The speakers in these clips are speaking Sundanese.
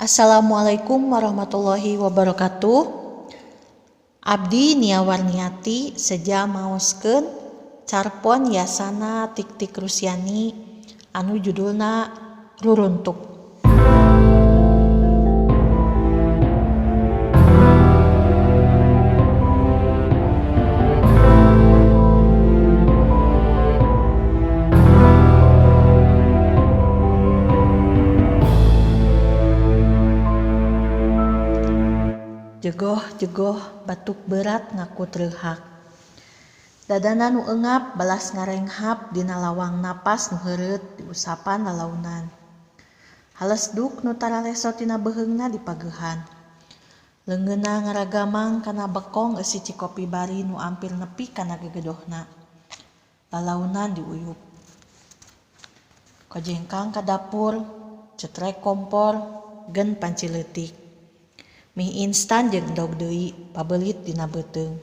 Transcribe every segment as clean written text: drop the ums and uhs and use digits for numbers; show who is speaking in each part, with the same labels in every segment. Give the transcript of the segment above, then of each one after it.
Speaker 1: Assalamualaikum warahmatullahi wabarakatuh. Abdi Nia Warniati seja maoskeun carpon yasana Tik-tik Rusiani anu judulna Ruruntuk. Jegoh-jegoh batuk berat ngakut reuhak. Dadana nu eungap balas ngarenghap dina lawang napas nu heureut diusapan lalaunan. Halesduk nu taraleso tina beuheungna dipageuhan. Leungeunna ngaragamang kana bekong eusi cikopi bari nu ampir nepi kana gegedohna. Lalaunan diuyup. Kojengkang ka dapur, cetrek kompor, gen panci leutik. Mie instan jeung endog deui pabelit dina beuteung.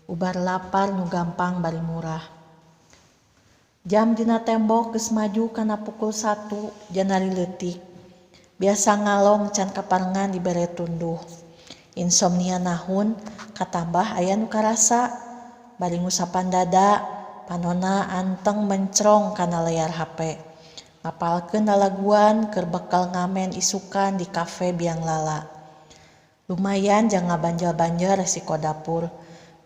Speaker 1: Ubar lapar nu gampang bari murah. Jam dina tembok geus maju kana pukul 1 janari leutik. Biasa ngalong can kaparengan dibere tunduh. Insomnia nahun katambah aya nu karasa. Bari ngusapan dada, panona anteng mencrong kana layar HP. Ngapalkeun lalaguan keur bekal ngamen isukan di kafe Biang Lala. Lumayan jang ngabanjel-banjel resiko dapur,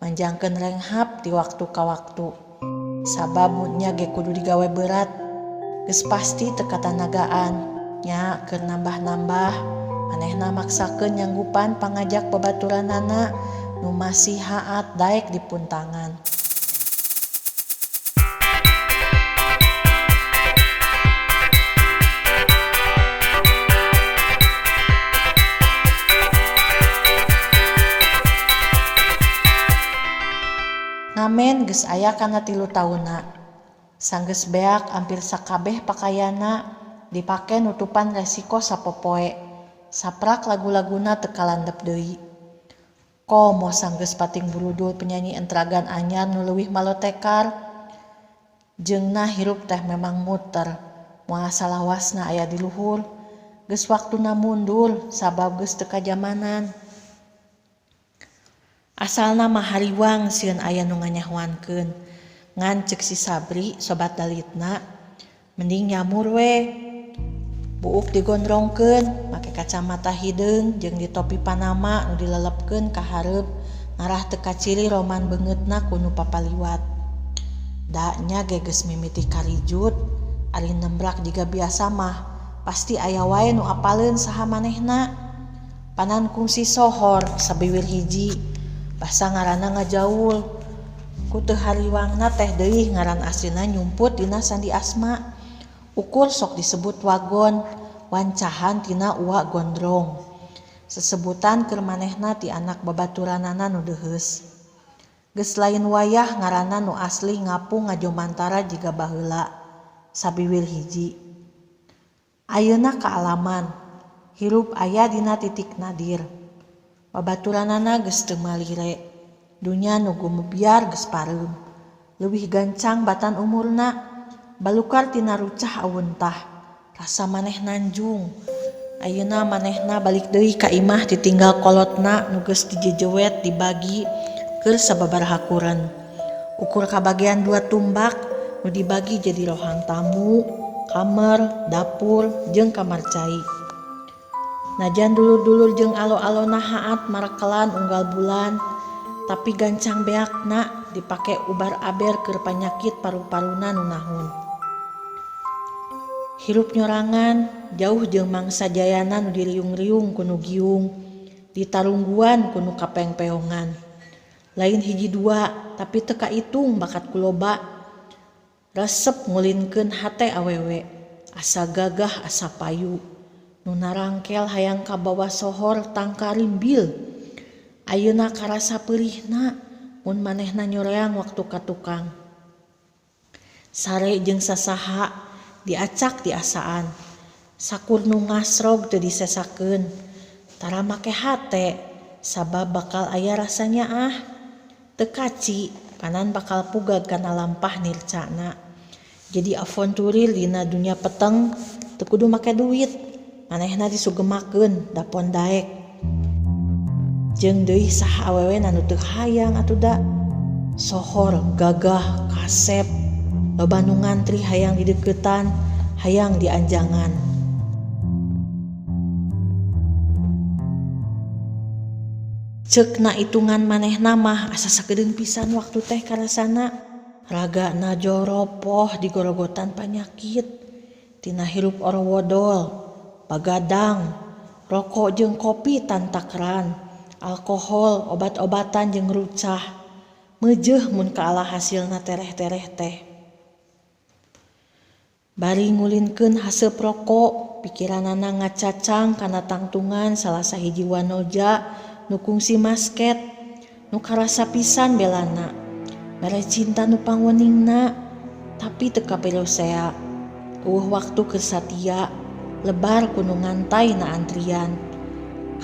Speaker 1: manjangkeun renghap ti waktu ka waktu. Sabab moodnya ge kudu digawe berat. Geus pasti teu katanagaan, nya keur nambah-nambah, manehna maksakeun nyanggupan pangajak babaturanana nu masih haat daek dipuntangan. Ngamen geus aya kana 3 taunna. Sanggeus beak ampir sakabeh pakaianna dipake nutupan resiko sapopoe. Saprak lagu-laguna teu kalandep deui. Komo sanggeus pating burudul penyanyi entragan anyar nu leuwih malotekar. Jeungna hirup teh memang muter, moal salawasna aya di luhur. Geus waktuna mundur sabab geus teu kajamanan. Asalna mah hariwang sieun aya nu nganyahoankeun. Ngan ceuk si Sabri sobat dalitna, mending nyamur we. Buuk digondrongkeun, make kacamata hideung jeung ditopi Panama nu dilelepkeun ka hareup ngarah teu kaciri roman beungeutna ku nu papaliwat. Da nya ge geus mimiti karijut, ari nembrak jiga biasa mah pasti aya wae nu apaleun saha manehna. Panan kungsi sohor sabiwir hiji. Basa ngaranna ngajaul. Ku teu hariwangna teh deui ngaran aslina nyumput dina sandi asma. Ukur sok disebut wagon, wancahan tina ua gondrong. Sesebutan keur manehna ti anak babaturanana nu deuheus. Geus lain wayah ngaranna nu asli ngapung ngajomantara jiga baheula, sabiwir hiji. Ayeuna kaalaman, hirup aya dina titik nadir. Babaturanana geus teu malire. Dunya nu gumebyar geus pareum. Leuwih gancang batan umurna, balukar tina rucah awuntah. Rasa maneh nanjung. Ayeuna manehna balik deui ka imah ditinggal kolotna nu geus dijejewet dibagi keur sababaraha kuren. Ukur kabagian 2 tumbak nu dibagi jadi rohang tamu, kamar, dapur, jeung kamar cai. Najan dulur-dulur jeung alo-alona haat marekelan unggal bulan, tapi gancang beakna dipake ubar aber keur panyakit paru-paruna nu nahun. Hirup nyorangan jauh jeung mangsa jayana nu diriung-riung ku nu giung, ditarungguan ku nu kapengpeongan. Lain hiji dua, tapi teu kaitung bakat ku loba. Resep ngulinkeun hate awewe, asa gagah asa payu. Nu narangkel hayang kabawa sohor tangka rimbil. Ayeuna karasa peurihna mun manehna nyoreang waktu ka tukang. Sare jeung sasaha diacak diasaan. Sakur nu ngasrog teu disesakeun. Tara make hate sabab bakal aya rasa nyaah. Teu kaci panan bakal pugag kana lampah nircana. Jadi avonturir dina dunya peteng teu kudu make duit. Manehna disugemakeun dapon daek. Jeung deui saha awewe nu teu hayang atuh da. Sohor, gagah, kasep, loba nu ngantri hayang dideuketan, hayang dianjangan. Ceuk na itungan manehna mah asa sakedeung pisan waktu teh karasana. Ragana joropoh digorogotan panyakit. Tina hirup orowodol, bagadang, rokok jeung kopi tantakran, alkohol, obat-obatan jeung rucah. Meujeuh mun kaala hasilna tereh-tereh teh. Bari ngulinkeun haseup rokok, pikiranana ngacacang kana tangtungan salah sahiji wanoja nu kungsi masket, nu karasa pisan belana. Mere cinta nu pangweningna, tapi teu kapirosea. Eueuh waktu keur satia, lebar ku nu ngantay na antrian.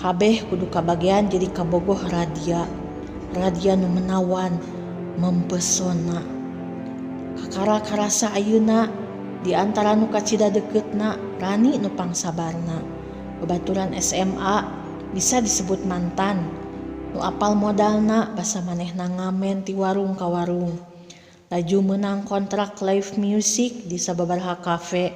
Speaker 1: Kabeh kudu kabagean jadi kabogoh Radia. Radia nu menawan, mempesona. Kakara karasa ayeuna di antara nu kacida deketna, Rani nu pangsabarna. Babaturan SMA bisa disebut mantan. Nu apal modalna basa manehna ngamen ti warung ka warung. Laju meunang kontrak live music di sababaraha kafe.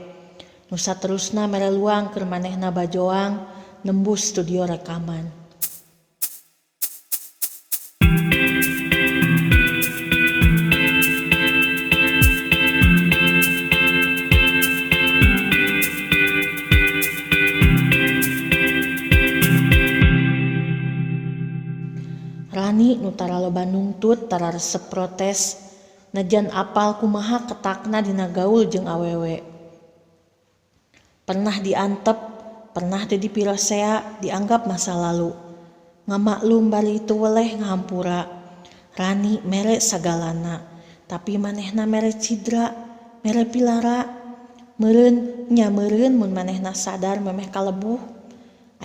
Speaker 1: Nu saterusna mere luang keur manehna bajoang nembus studio rekaman. Rani nu tara loba nungtut tara resep protes najan apal kumaha ketakna dina gaul jeung awewe. Pernah diantep, pernah teu dipirosea, dianggap masa lalu. Ngamaklum bari teu weleh ngahampura. Rani mere sagalana, tapi manehna mere cidra, mere pilara. Meureun nya meureun mun manehna sadar memeh kalebuh.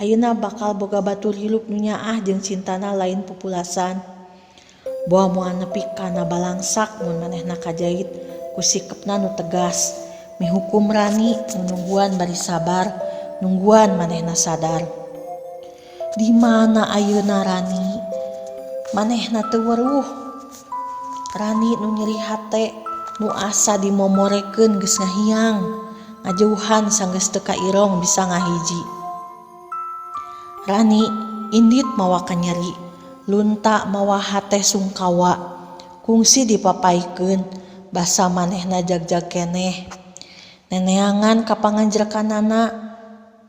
Speaker 1: Ayeuna bakal boga batur hirup nu nyaah jeung cintana lain pupulasan. Boa moal nepi kana balangsak mun manehna kajait ku sikepna nu tegas. Mihukum Rani nu nungguan bari sabar, nungguan manehna sadar. Di mana ayeuna Rani? Manehna teu weruh. Rani nu nyeri hate, nu asa dimomorekeun geus ngahiang, ngajauhan sanggeus teu kairong bisa ngahiji. Rani indit mawa kanyeri, lunta mawa hate sungkawa, kungsi dipapaikeun basa manehna jagjag keneh. Neneangan ka panganjrekanana,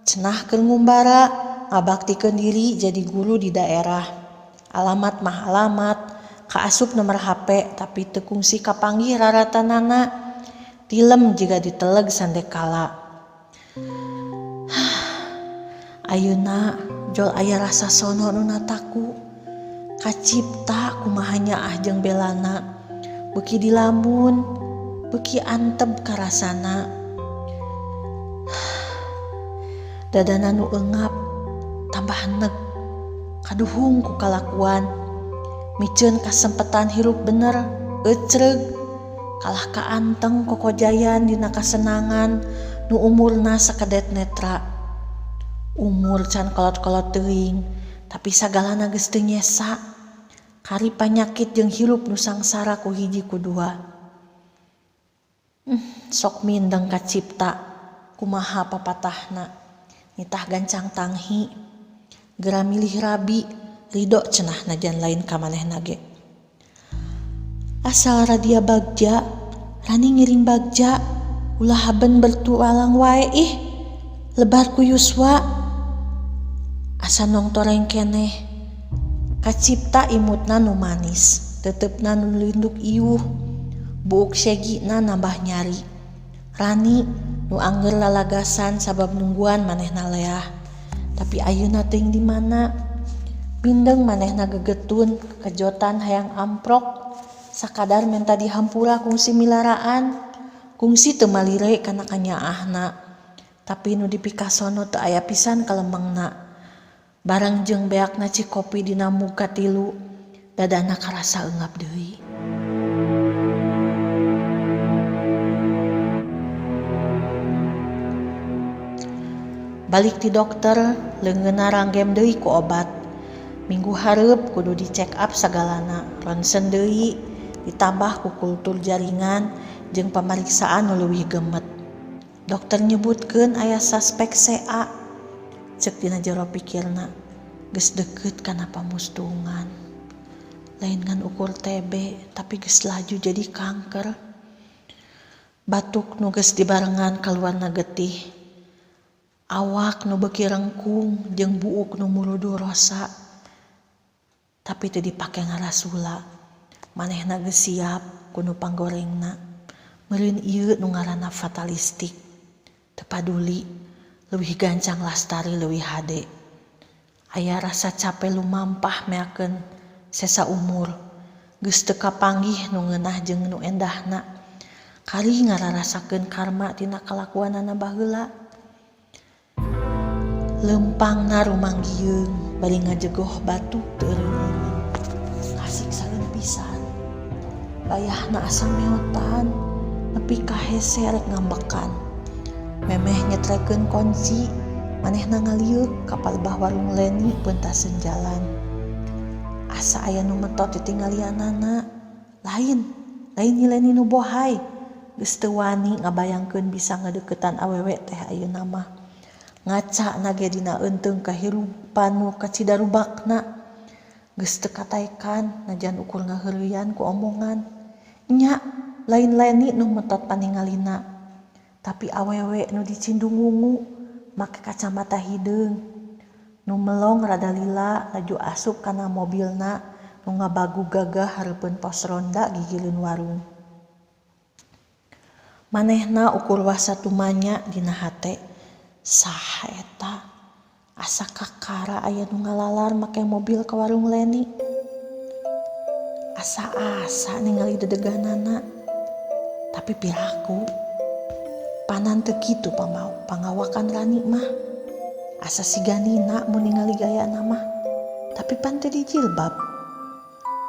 Speaker 1: cenah keur ngumbara, ngabaktikeun diri jadi guru di daerah. Alamat mah alamat, kaasup nomor HP tapi teu kungsi kapanggih raratanana. Tilem jiga diteleg sandekala. Ayeuna jol aya rasa sono nu nataku. Kacipta kumaha nyaah jeung belana. Beuki dilamun, beuki antep karasana. Dadana nu eungap tambah neg, kaduhung ku kalakuan. Miceun kasempetan hirup bener, ecreug, kalah kaanteng kokojayan dina kasenangan nu umurna sakedet netra. Umur can kolot-kolot teuing, tapi sagalana geus teu nyesa. Kari panyakit jeung hirup nu sangsara ku hiji ku dua. Sok mindeng kacipta, kumaha papatahna. Nitah gancang tanghi, gera milih rabi, ridho cenah najan lain ka manehna ge. Asal Radia bagja, Rani ngiring bagja, ulah haben bertualang wae ih, lebar ku yuswa. Asa nongtoreng keneh, kacipta imutna nu manis, tetepna nu linduk iuh, buuk segina nambah nyari. Rani nu angger lalagasan sabab nungguan manehna leah, tapi ayeuna teuing di mana? Bindeng manehna gegetun, kejotan hayang amprok, sakadar menta dihampura kungsi milaraan, kungsi teu malire kana kanyaahna. Tapi nu dipikasono teu aya pisan kalembengna. Bareng jeung beakna cikopi dina muka tilu, dadana karasa eungap deui. Balik ti dokter, leungeunna ranggem deui ku obat. Minggu hareup kudu di check up sagalana, ronsen deui, ditambah ku kultur jaringan jeung pamariksaan nu leuwih gemet. Dokter nyebutkeun aya saspek CA. Ceuk dina jero pikirna, geus deukeut kana pamustungan. Lain ngan ukur TB, tapi geus laju jadi kanker. Batuk nu geus dibarengan kaluarna getih. Awak nu beuki rengkung jeung buuk nu muruduh rosa. Tapi teu dipake ngarasula. Manehna geus siap ku nu panggorengna. Meureun ieu nu ngaranna fatalistik. Teu paduli, leuwih gancang lastari leuwih hade. Aya rasa cape lumampah meakeun sesa umur. Geus teu kapanggih nu ngeunah jeung nu endahna. Kari ngararasakeun karma tina kalakuanana baheula. Leumpangna rumanggieung bari ngajegoh batuk teu eureun-eureun. Kasiksaeun pisan. Bayahna asa meotan nepi ka hese rek ngambekan. Memeh nyetrekeun konci, manehna ngalieuk ka palebah warung Leni peuntaseun jalan. Asa aya nu metot titinggalianana. Lain, lain Nyi Leni nu bohay. Geus teu wani ngabayangkeun bisa ngadeuketan awewe teh ayeuna mah. Ngaca na ge dina eunteung kahirupan nu kacidarubakna. Geus teu kataekan najan ukur ngaheureuyan ku omongan. Nya, lain Leni nu metot paningalina. Tapi awewe nu dicindungungu make kacamata hideung. Nu melong rada lila laju asup kana mobilna nu ngabagu gagah hareupeun pos ronda gigireun warung. Manehna ukur wasa tumanya dina hate. Saha eta? Asa kakara aya nu ngalalar make mobil ka warung Leni. Asa-asa ningali dedeganana. Tapi piraku panan teu kitu pangawakan Rani mah. Asa siga Nina mun ningali gayana mah. Tapi pan teu dijilbab.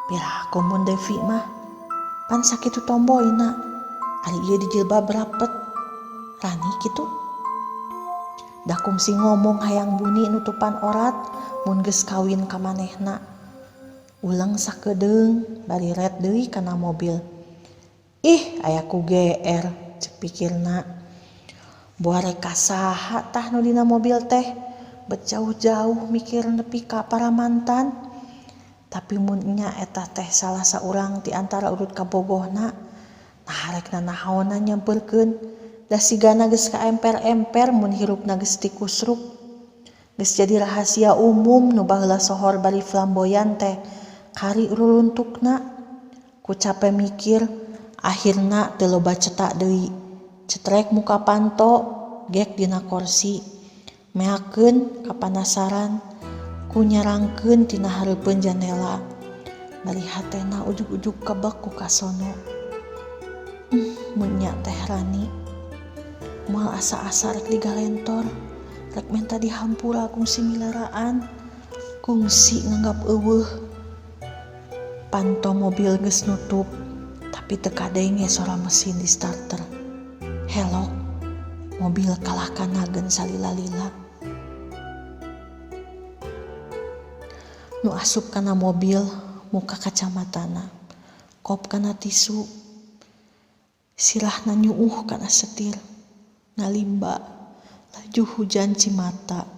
Speaker 1: Piraku mun Devi mah pan sakitu tomboyna. Ari ieu dijilbab rapet. Rani kitu. Da kungsi ngomong hayang buni nutupan orat mun geus kawin ka manehna. Uleng sakedeung bari ret deui kana mobil. Ih, aya ku GR ceuk pikirna. Boa rek ka saha tah nu dina mobil teh? Bet jauh-jauh mikir nepi ka para mantan. Tapi mun nya eta teh salah saurang ti antara urut kabogohna, nah rek nanahaonan nyampeurkeun. Da sigana geus kaemper-emper mun hirupna geus tikusruk. Geus jadi rahasia umum nu baheula sohor bari flamboyan teh kari ruruntukna. Ku cape mikir, akhirna teu loba cetak deui. Cetrek muka panto, gek dina korsi. Meakeun kapanasaran, ku nyarangkeun tina hareupeun janela. Bari hatena ujug-ujug kebek ku kasono. Mun nya teh Rani. Moal asa-asa rek digalentor, rek menta dihampura kungsi milaraan, kungsi nganggap eueuh. Panto mobil geus nutup, tapi teu kadenge sora mesin di starter. Helok, mobil kalah kanagen salila-lila. Nu asup kana mobil muka kacamatana, kop kana tisu, sirahna nyuuh kana setir. Ngalimba laju hujan cimata.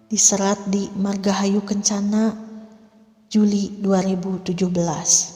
Speaker 1: Diserat di Margahayu Kencana, Juli 2017.